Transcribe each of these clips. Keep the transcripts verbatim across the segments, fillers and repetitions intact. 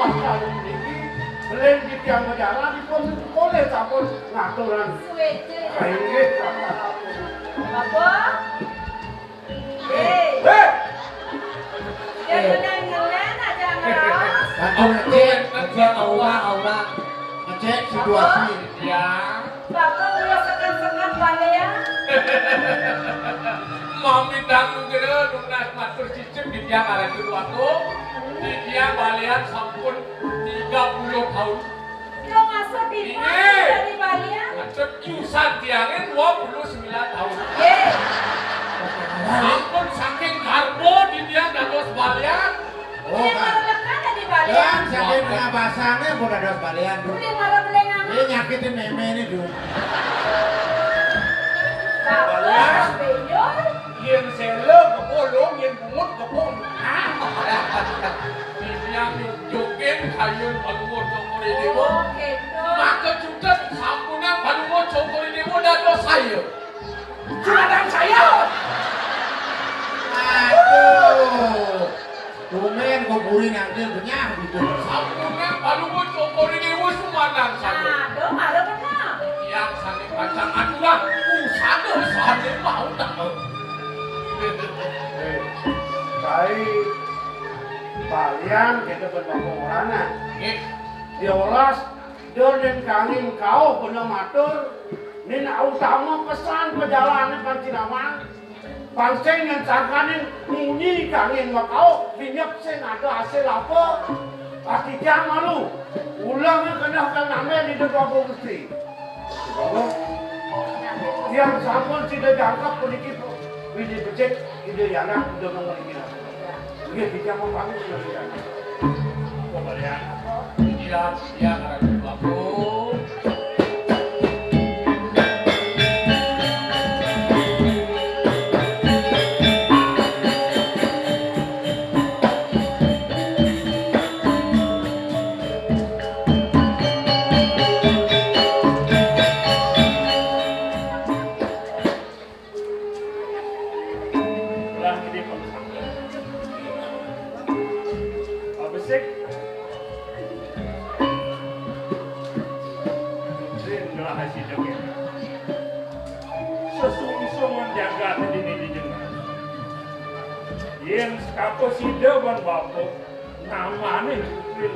Kalau niki, belen titiang majalan dipun polih sampun ngaturan. Suwéjé. Inggih. Bapak. Hei. Hei. Jangan ngelén aja ngeros. Aduh, ngecek, ngecek aura, aura. Ngecek situasi. Ya. Bapak kula seken-seken balian. Mami dangu kira nunas matur cicip di tiang arah kedua tu. Di tiang balian sampun tiga puluh tahun. Lo maksud di Inggih. Dari balian? Maksud iusan tiangin dua puluh sembilan tahun. Ye. Sampun saking garbo di tiang dados balian. Oh, Ini kan. Baru lekat dari balian. Kan, saking tengah basangnya pun ada sekalian, Bro. Ini malah belengan. Ini nyakitin meme ini, Bro. Bapak, benjol. Yén séla kepulung, yén bungut kepung. Tiang nyujukin kayun Palungguh Cokor I Déwa. Oh, gitu. Maka jutet sampunang Palungguh Cokor I Déwa dados saya. Juragan saya. Aduh. Tumben kok buri nangkil benyah gitu. Sampunang Palungguh Cokor I Déwa sumanang saya. Aduh, malu benar. Tiang sané pacang aturan, usada sané mau tak mau. Eh, kai balian kita berbapak orana. Nggih. Diolas, dur dan kangin kau bener matur, nin utama pesan perjalanan pancinamang. Pang sing ngen sangkaning munyi kangin makau, minyep sing ada hasil apa? Ati tiang malu. Ulang keneh kang nambel di depan Gusti. Tiang sampun sida jangkep puniki, Widi becik, Ida Yana, Ida Mangkana. Nggih, tiang mapamit, Ida Yana. Pembalian. Iya, iya, karena itu aku. Lah, ini pemesangka. Pak Besik. Putrin ngelah sida kéné. Sesungsung jagat dini dijenengan. Yén sekapa sida ban bapa, namané putrin.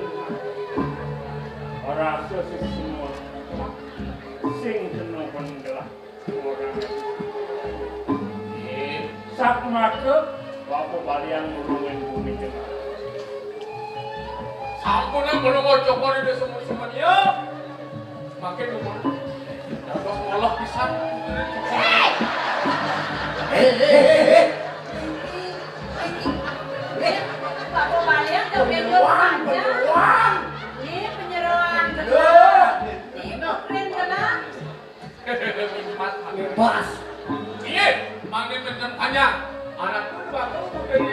Rasa sesungguh sing kena penggelah. Satmaka bapa balian nulungin bumi jembar. Sampunang belum cokor di semua semuanya. Makin umur. Dados ngolah pisan. Eh, eh, eh, eh. Bapa balian udah bego saja. Ini penyeroan betul. Ini keren benar. Bebas. Iya, mangke menten panjang. Anak pun bagus dari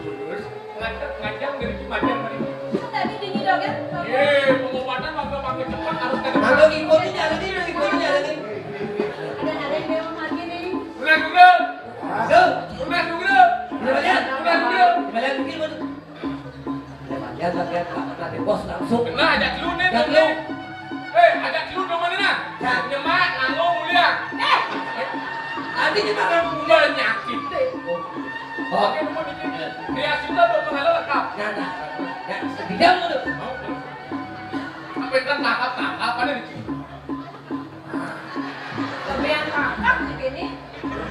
lurus, ngajak ngajak dari Cimacan tadi. Tadi dingin dong ya? Iya, pengobatan mangke mangke cepat harus ke depan. Kalau ibu ini ada ini, ibu ini ada ini. Ada ada yang mau mati nih. Udah, udah. Aduh. Udah, udah. Udah, udah. Udah, udah. Udah, udah. Bagian, bagian, Pak, Pak Bos langsung. Kena ajak lu nih, ajak lu. Eh, ajak lu dong mana nah? Ya. Nyemak, nganggo, mulia. Eh, nanti kita akan punya penyakit. Oh. Oke, mau bikin kreasi udah belum, kalau lengkap. Nah, nah, nah, tidak mau tuh. Apa yang tangkap, tangkap, ada di sini. Sampeyan kakap di sini.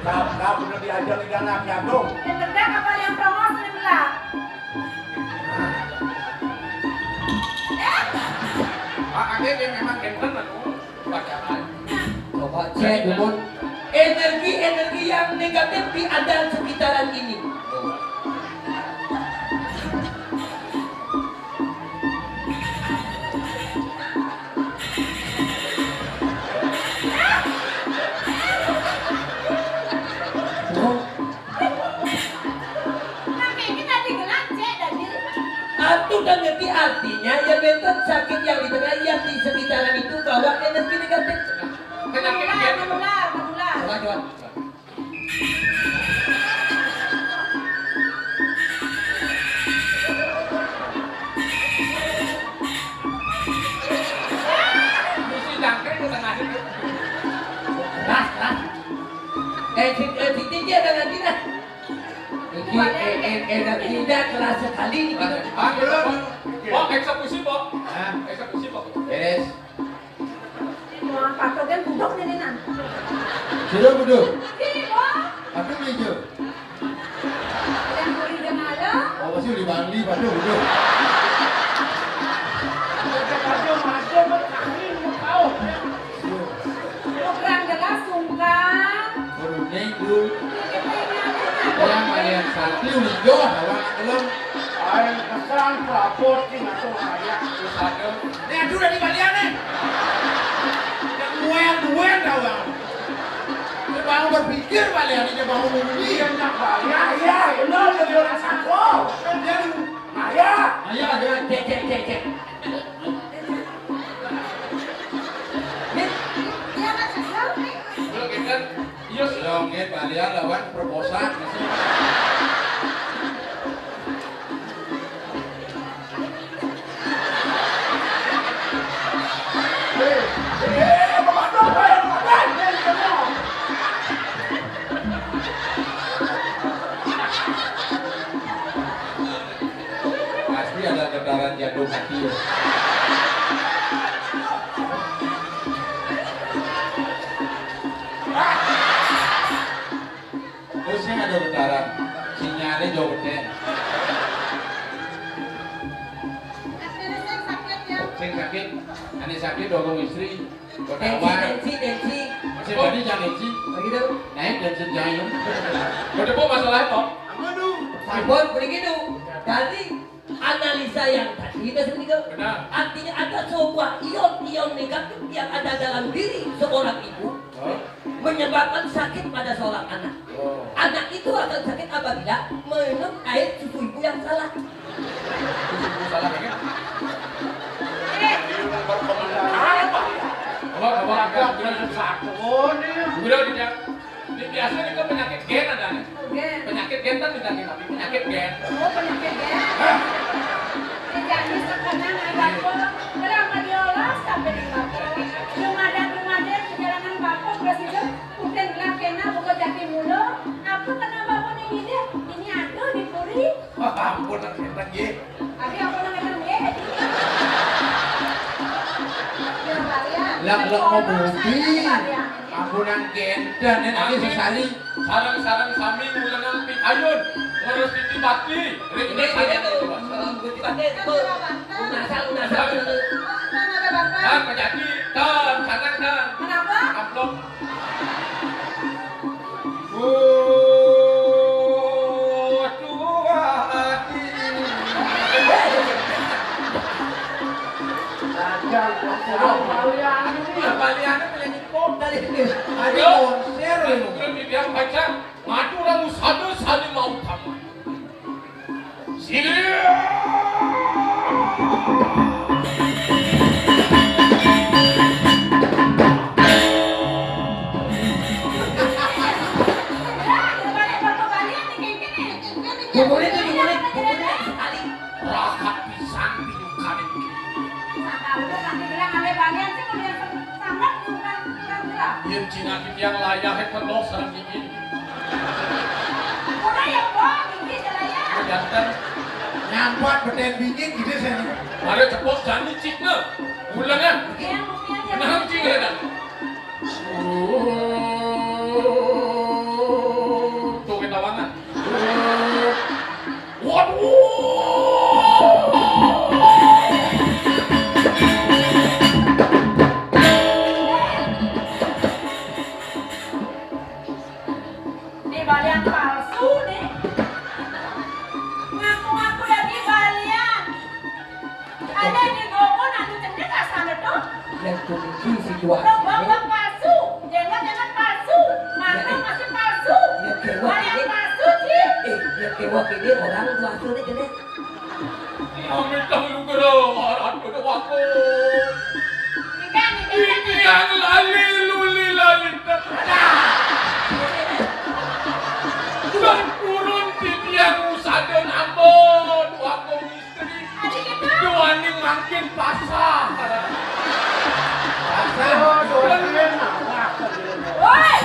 Kakap udah diajak di dalam ya tuh. Yang tegak apa yang prongos di belah? Pak Ade dia memang kenten anu pacaran. Coba cek dulu. Energi-energi yang negatif di ada sekitaran ini. Atuh udah ngerti artinya, ya bentuk sakit yang di tengah, yang di sekitaran itu bawa energi negatif. Penyakit dia. Menular, menular. Coba, coba. Eh, eh, eh, eh, tidak keras sekali nih kita. Ah, belum. Pok, eksekusi, Pok. Hah? Eksekusi, Pok. Beres. Wah, patuh kan budok nih, Nan. Sudah budok. Iya, Pok. Patuh nih, Jo. Yang beli dengan ada. Oh, pasti beli Bangli, patuh budok. Udah patuh, maju, berkahwin, mau kau. Kurang jelas, sungkan. Kudu nengdu. Yang balian santri udah jauh, awak belum. Aing pesan prabot sih, atuh aya. Terus ada. Nih, aduh, udah dibalian, nih. Yang duel, duel, tau, Bang. Dia bangun berpikir, balian, dia bangun bunyi. Iya, nak balian. Iya, bener, jadi orang satu. Dia Ayah! Ayah, ayah, cek, cek, cek, cek. Iya, Kak, kesel, nih. Belum, kan? Iya, sih. Belum, kan? Balian lawan perkosa. Pasti ada getaran jantung hati ya. Terus yang ada getaran, sinyalnya jauh gede. Sing sakit, ane sakit, dorong istri. Tensi, tensi, tensi. Masih tadi jangan tensi. Begitu. Naik dan senjayung. Udah, Bu, masalah apa? Ampun, begitu. Tadi analisa yang tadi kita seperti itu. Benar. Artinya ada sebuah ion-ion negatif yang ada dalam diri seorang ibu menyebabkan sakit pada seorang anak. Oh. Anak itu akan sakit apabila minum air susu ibu yang salah. Susu ibu salah, ya? Eh. Apa? Apa, apa, apa? Udah, udah. Ini biasa nih, penyakit gen ada nih. Gen. Penyakit gen kan penyakit apa? Penyakit gen. Oh, penyakit gen. Hah? Jadi sekarang ada apa? Kenapa diolah sampai di bako? Belum ada, belum ada perjalanan bako, terus itu mungkin bilang kena buku jati mulu. Apa kenapa aku nih ngide? Ini ada di puri. Ampun, ampun, ye. Abi, ampun, ampun, ye. Lah, lah, ngomong, Bi. Ampunan genten, nih, nanti sesali. Sareng-sareng sami ngulengang pitayun, ngrestiti bakti. Ini, ini tuh, ngrestiti bakti tuh. Lunasa, lunasa, lunasa. Tan, pejati, tan, sanang, tan. Kenapa? Amplop. Waduh, hati. Baliannya penyanyi pop dari ini. Ada konser ini. Belum dibilang pacar, madu ramu sadu sadu mau tamu. Sini. Kumpulin tuh, kumpulin, kumpulin sekali. Rahat pisan pinyukan itu. Nah, udah nanti bilang ada balian sih, kuliah sangat bukan kurang jelas. Yén Cina yang layahnya penuh sareng gigi. Udah ya, Bang, gigi saya ya. Jantan nyampat beten bingit gitu saya. Mari cepos jani cikna. Ulangan. Yang, yang, yang. Kenapa cik ya, dah? Tuh, ketawanan. Waduh. Ini balian palsu, nih. Ngaku-ngaku dari balian. Ada di gogo nanti cendek asal itu. Yang kunci situasi. Rok palsu, jangan-jangan palsu, mata masih palsu. Ya, kewak. Ada yang palsu, Ci. Eh, ya, kewak ini orang palsu nih, cendek. Amit tang lugra, aran pada waktu. Ini kan, ini kan. Titiang lali luli lali. Nah. Bulan purun titiang usadan ambon, waktu Duaning mangkin pasah. Pasah. Woi.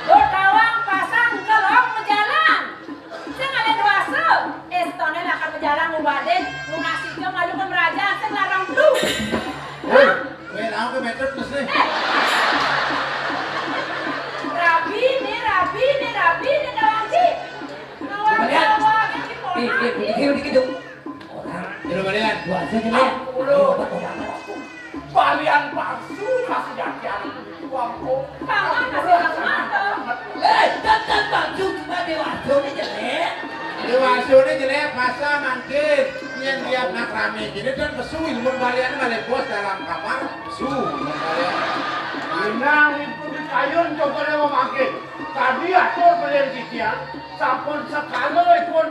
Lo tawang pasang gelong Paman masih asmara. Eh, tetep Bang Ju, cuma déwasa né jelék. Déwasa né jelék, masa mangkin yén lihat nak ramé gini dan pesu ilmu balian malih bos dalam kamar, pesu ilmu balian. Inang itu di kayun coba déwa mangkin. Tadi atur belian titiang, sampun sekala ipun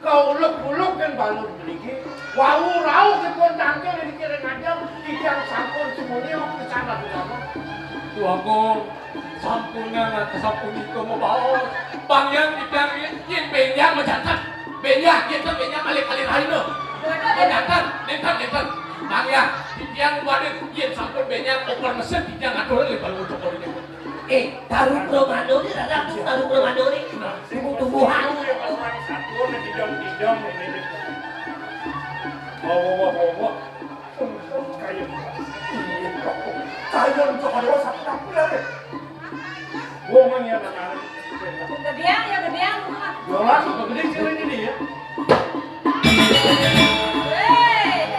kauluk-uluk kan balun mriki. Wau rauh ipun tangkil di kiring ajeng, titiang sampun sumuni pisan aturan. Duh Agung, sampunang sapunika mabaos. Pang Hyang titiang yén bénjang majanten. Bénjang, yén ten bénjang kalih-kalih rahina. Majanten, nénten, nénten. Pang Hyang, titiang wadon yén sampun bénjang oper mesin titiang aturang ring balun cokoripun. Eh, taruh pramana né, Rarak, taruh pramana né. Tumbuh-tumbuhan. Bawa, bawa, bawa. Kayu. Kayu untuk ada satu dapur ada. Gua mah niat anak. Gedean ya, gedean. Yolah, gedé sih ini ya. Wéh.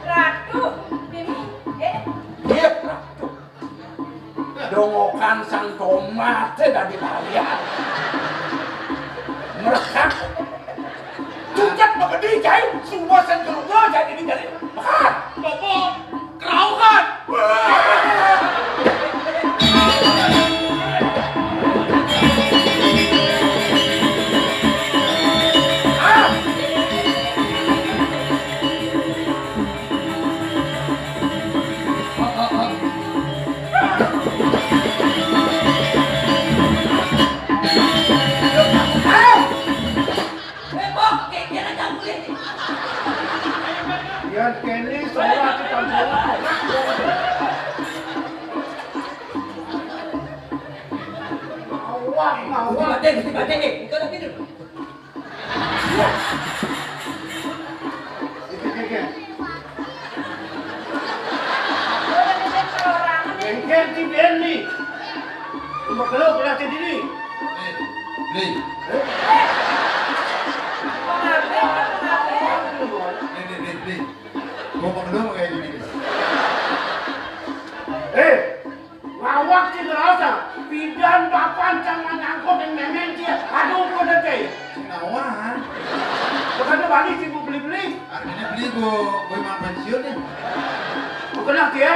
Ratu, ini, eh. Iya, Ratu. Dongokan sang tomat téh dadi balian. Merekat. Cucak magedi, cai. Semua sang keluarga jadi ini jadi. Mekat. Bapak, kerauhan. Yén kéné salah kita. Awak, awak. Gusti Patih, Gusti Patih, eh, engké lagi dulu. Engkén ti Bén ni. Cuma kalau pernah ti diri. Bli. Bli. Bli, bli, bli, bli. Gua perlu kayak gini. Eh, ngawak ci ngerasa, pidan papan cang manyangkut yang memeng ci, aduh, kok dete. Sing ngawak. Bukan tuh balik ci gua beli-beli. Artinya beli gua, gua emang pensiun nih. Bukan lah, Kie.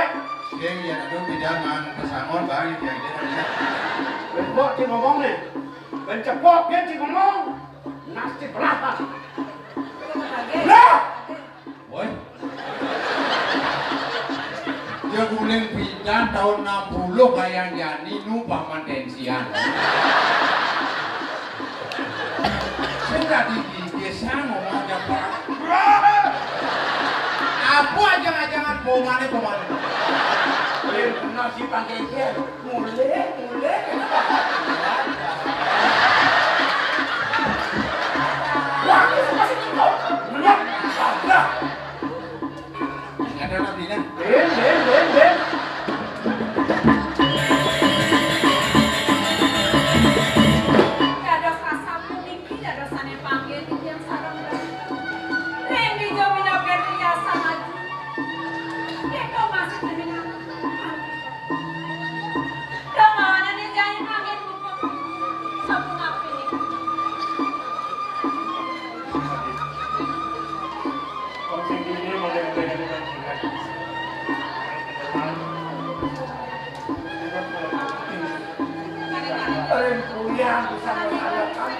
Kie, iya, aduh, pidan mang pesangon, Bang, yang dia, dia, dia. Bengkok ci ngomong nih. Bencekok dia ci ngomong. Nasib berapa? Lah! Woi. Ya guling pidan tahun enam puluh kayang jani nu paman tensian. Sudah digigis ngomong aja, Pak. Apa aja ngajangan pomane pomane. Bener si Pak Geger. Mulih, mulih. Wah, ini masih cukup. Bener. Ada nabinya. Din, din, din, din. Dados asam puniki, dados sané panggih titiang sareng ratu. Ring dija minabdar riasan aju. Kéto masih jenengan. Dong lawanan yang jaya angin mumpung. Sampun api. Ring kuyang bisa masalah kan.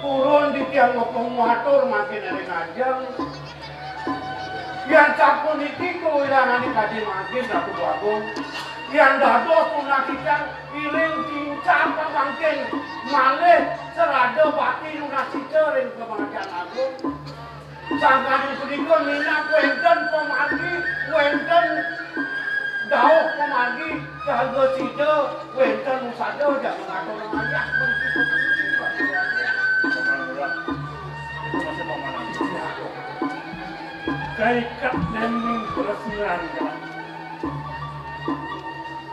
Purun titiang ngepung matur mangkin ring ajeng. Yan sapuniki kawilangan kadi mangkin Ratu Agung. Yan dados tunasikan iring cincang pamangkin malih serada bakti nunasika ring Pangadilan Agung. Sangkaning punika minab wénten pamargi, wénten dauh pamargi, saha sida wénten usada jagat ngatur mayah. Kaiket dening tresnan.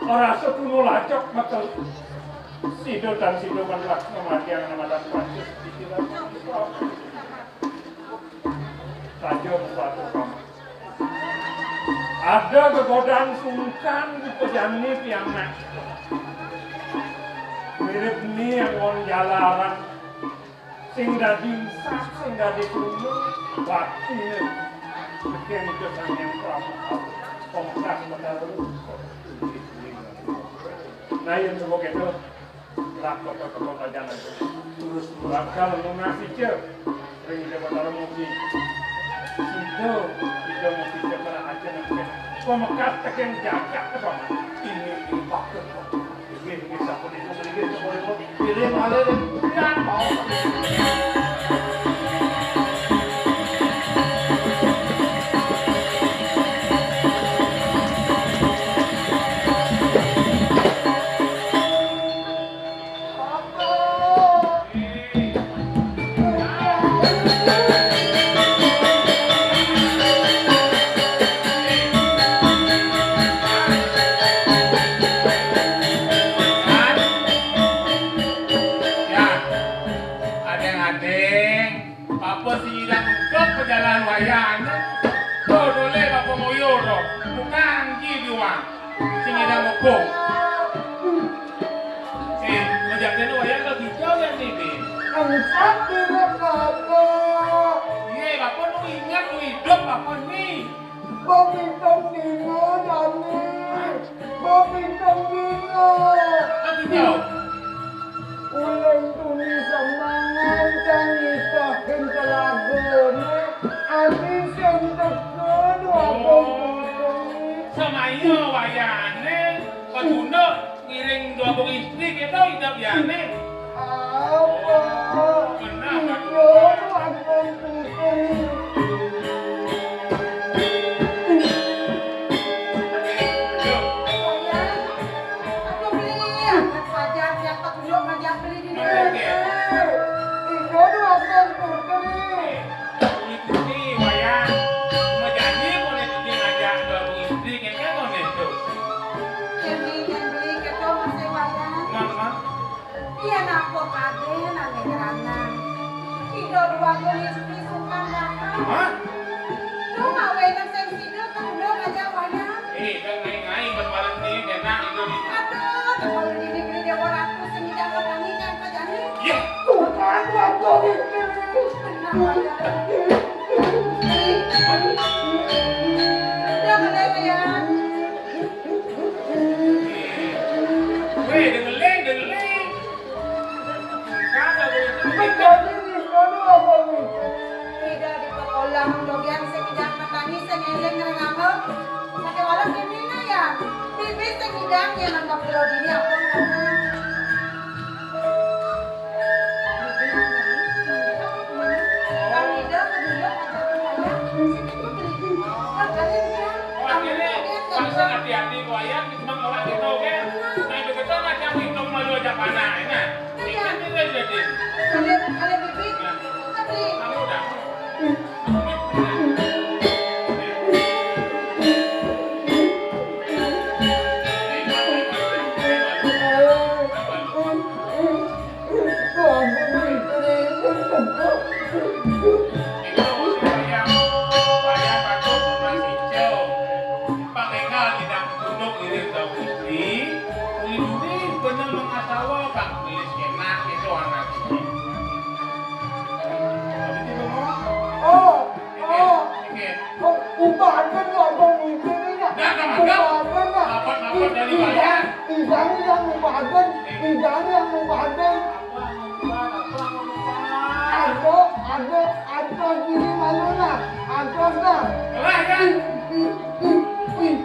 Rasa tunu lacak bakal sida tan sida manlak ngamargiang namadan Pancasila. Saja bebatu kamu. Ada gegodan sungkan di pejani pianak. Mirip ni anggon jalaran. Sing dadi insaf, sing dadi kruna, bakti. Sekian itu sang yang Prabu. Pongkas mendalu. Nah, yang sebut itu. Lah, kok, kok, kok, aja nanti. Terus bakal lunas ijo. Ring Ida Batara Mugi. Sida, Ida Mugi Cakra aja nanti. Kok mekas tekan jagat apa? Ini, ini pakai. Ini, ini sampun itu, ini sampun itu. Pilih malih, ya, mau. Adeng-adeng, papa sing nyidang nutup pejalan wayahné. Tuh, dulé papa nguyuh tuh. Bukan ji diwang. Sing nyidang mukung. Eh, ngajakin wayang lagi jauh ya nih, Bin. Angsat dina papa. Iya, papa nu ingat, nu hidup papa nih. Bapitang dina, Dani. Bapitang dina. Lagi jauh. Uleng tuni semangan kang nitahin telagane, ati sing teka dua. Oh. Samaya wayane Paduna ngiring dua istri kita hidup yane. Apa? Benar. Iya, aku putri. Yuk. Aku beli, angkat saja, siapa dulu ngajak beli di mana? Ijo doakan putri. Beli putri, wayang. Mau jadi, boleh jadi ngajak dua istri, kayaknya mau itu. Yang beli, yang beli, kita masih wayang. Mana? Iya, napa kadén ané gerangan. Ida dua istri sukan datang. Hah? Lu mawenan sing sida kang udah ngajak wayang. Eh, kan ngai-ngai buat malam ini, enak itu di. Aduh, kalau dini beli Dewa Ratu sing ngidang petani kan kejani. Iya. Tuh kan, waktu ini. Benar, wayang. Udah, boleh, wayang. Wéh, dengeling, dengeling. Kagak boleh dengeling. Ida di pekolah dogian sing ngidang petani sing eling ngrenganga. Saké walah mimina ya. Mimi sing ngidang ya nanggap jero dini apa ngomong. Akhirnya, langsung hati-hati, wayang, cuma orang gitu, oke? Nah, begitu macam itu malu aja panah, ya, nah. Ini kan tidak jadi. Kamu udah. Oh, oh. Kok ubaden kok, Bang, ini ya? Nah, nah, nah. Ubaden, nah. Apa, apa dari bayar? Idang yang ubaden, idang yang ubaden. Ada, ada, ada gini malu, nah. Ada, nah. Lah, ya. Ih, ih, ih, ih.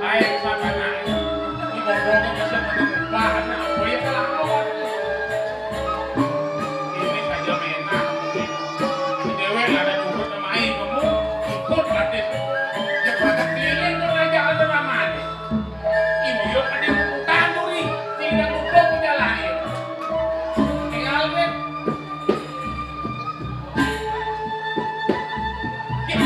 Ae, satana. Iki bodohnya bisa menembah, apa ya kelakuan? Ini saja menah. Si Dewek ada duhut sama aing, kamu ikut batis. Ya, pada keliling tuh raja ada namanya. Ibu yo ada yang utang duri, tinggal duduk di jalan ya. Tinggal deh. Ya.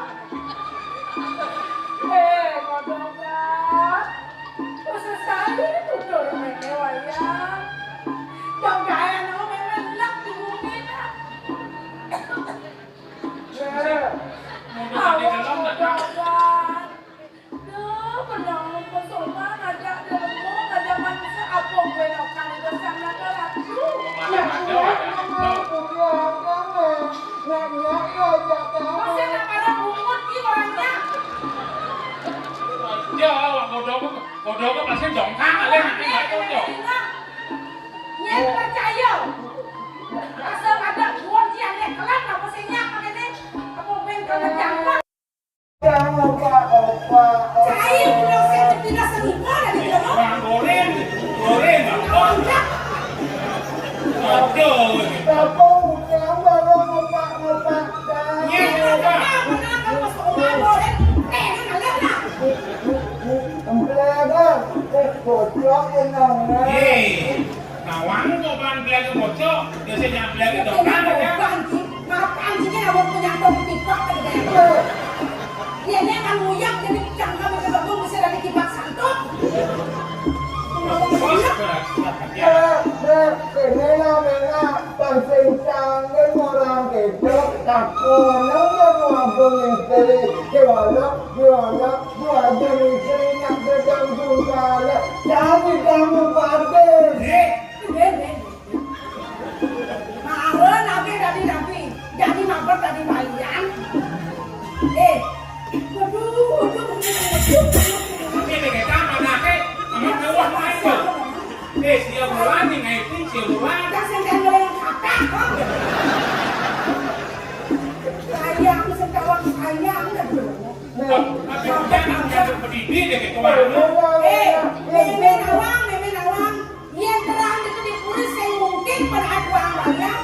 Eh, Kodokan. Khusus kali tutur mémé wayang. Dong gaé anu mémé lek di bumi dah. Eh, awak Kodokan. Duh, benang pesoma ngajak dia lembur, ngajak manusia, apa gue lakukan itu sama ke ratu? Masih tak pada bungut ki orangnya. Ya, kodok, kodok pasti jongkang kali, nanti nggak cocok. Nyet percaya. Asal ada buat dia, dia kelak apa sih nyak pakai deh? Apa gue kalau jangkau? Jangan opa, opa, opa. Cai, udah saya tidak selingkuh dari dia. Bang, goreng, goreng, apa? Enggak. Aduh. Bapak udah bareng opa, opa. Iya, opa. Kenapa pas opa goreng? Eh, ini kalian lah. Empelegan, eh, bocok, tenang, eh. Hei. Nawang kok ban belaga bocok, biasanya belaga dong kan ya. Apaan sih? Apaan sih, dia awak punya tong pipak tadi kayak gitu. Dia dia kan nguyak jadi cangkang bisa gabung bisa dari kipas santuk. Bos, berat, berat, ya. Eh, eh, eh, mena, mena, pancing canggen orang gitu, tak kono ya mau abang istri, gimana, gimana, gua ada istri nak sedang juga, jadi kamu batin. Eh, Mara nabi dadi nabi, dadi mabar dadi balian. Eh, waduh, waduh, waduh, waduh. Ini kita anaknya sama kawah main tuh. Eh, sia bulan nih, ngaitin sia bulan. Dah sendal lo yang kata, kok. Sayang, sendal sayang, aduh. Tapi jangan, jangan berdiri deh, ketua. Eh, meme nawang, meme nawang. Yén terang itu dipuris sing mungkin pada atuang balian.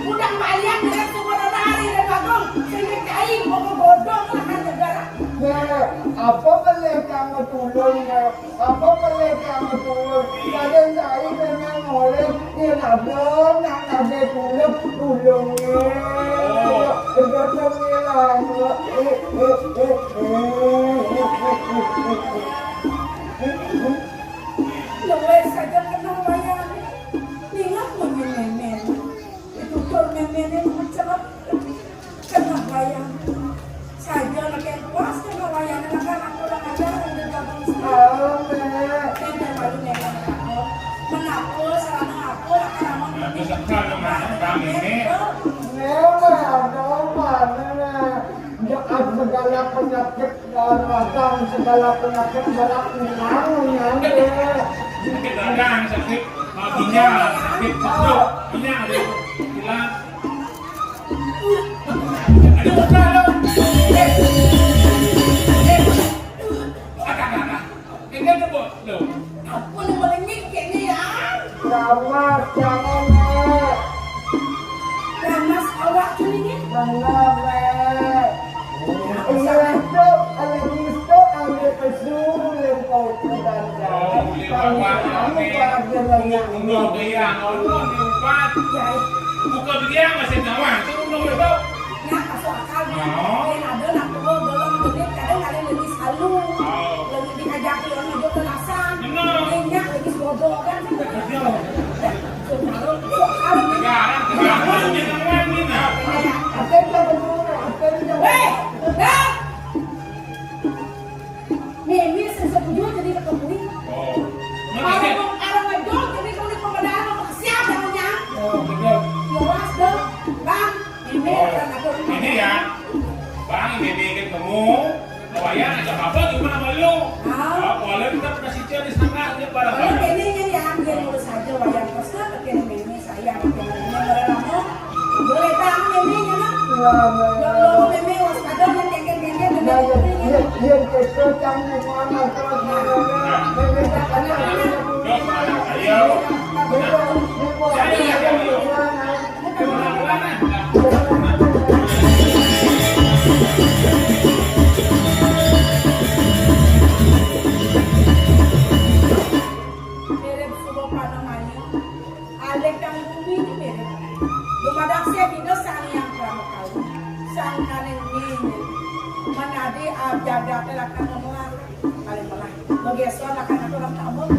Udang balian dengan sumber hari dan bagong sing dikain mau bodong lah kan negara. Nah, apa boleh kamu tulung, nah? Apa boleh kamu tulung? Kadang saya memang oleh dia nabung, nak nabung tulung, tulungnya. Betul lah. Eh, eh, eh, eh. Luwes saja kena wayang. Ningak mungkin memen. Ditutur memennya mencelat. Kena wayang. Saja lagi yang puas kena wayang. Anak-anak kurang ajar. Udah gabung semua. Halo, Nek. Nenek baru nenek mengaku. Mengaku, salah mengaku. Akan aman. Nah, terus apa nama kami, Nek? Nek, ada apa, Nek? Ndak ada segala penyakit. Daratan segala penyakit berat hilang, nyampe. Sakit radang, sakit, eh, ginjal, sakit perut, hilang, hilang. Aduh, udah, udah. Eh, eh. Ada, ada, ada. Ini tuh, Bu. Loh. Apa lu melengit kayaknya ya? Selamat, jangan, Nek. Panas awak tu ni. Benar, Nek. Wah, anu, Pak, biar banyak. Buka dia, nonton di empat. Ya, eh. Buka dia, masih nawang. Turun dong, itu. Nya, masuk akal, nya. Oh. Yang ada, nak tua, belum, jadi kadang ada lagi salu. Oh. Lagi diajak, yang hidup penasaran. Benar. Nya, lagi bodoh, kan? Iya. Sekarang, sekarang, ini nawang, ini, nah. Iya, apa yang kita benar, apa yang kita. Weh, dah. Mimi setuju jadi ketua. Oh. Kalau mau, kalau ngejol jadi ketua pembedaan mau siap namanya. Oh, betul. Jelas dong, Bang. Mimi akan atur. Ini ya, Bang, Mimi ketemu. Wayan aja apa cuma sama lu. Ah. Kalau kita pernah sih di sana dia pada. Kalau ini ya, dia ngurus aja Wayan. Terus ke Mimi. Saya bikin ini mereka mau. Boleh tahu ini, ya, Mak? Iya, iya. Ya Allah, Mimi, waspada, yang kengkeng-kengkeng, Mimi. Iya, iya, iya, iya, kesel, kamu, Muhammad, terus, Mimi, tak kena, Mimi. Ayo. Mimi, Mimi, Mimi. Mirip suruh panemanya. Alih kang bumi ini mirip. Dumadak sing dina Sang Hyang Pramakawi. Sangkaning nini. Manadi, ah, jagaté lakar ngemelah. Paling melah. Begeson lakar ngatur orang tabun.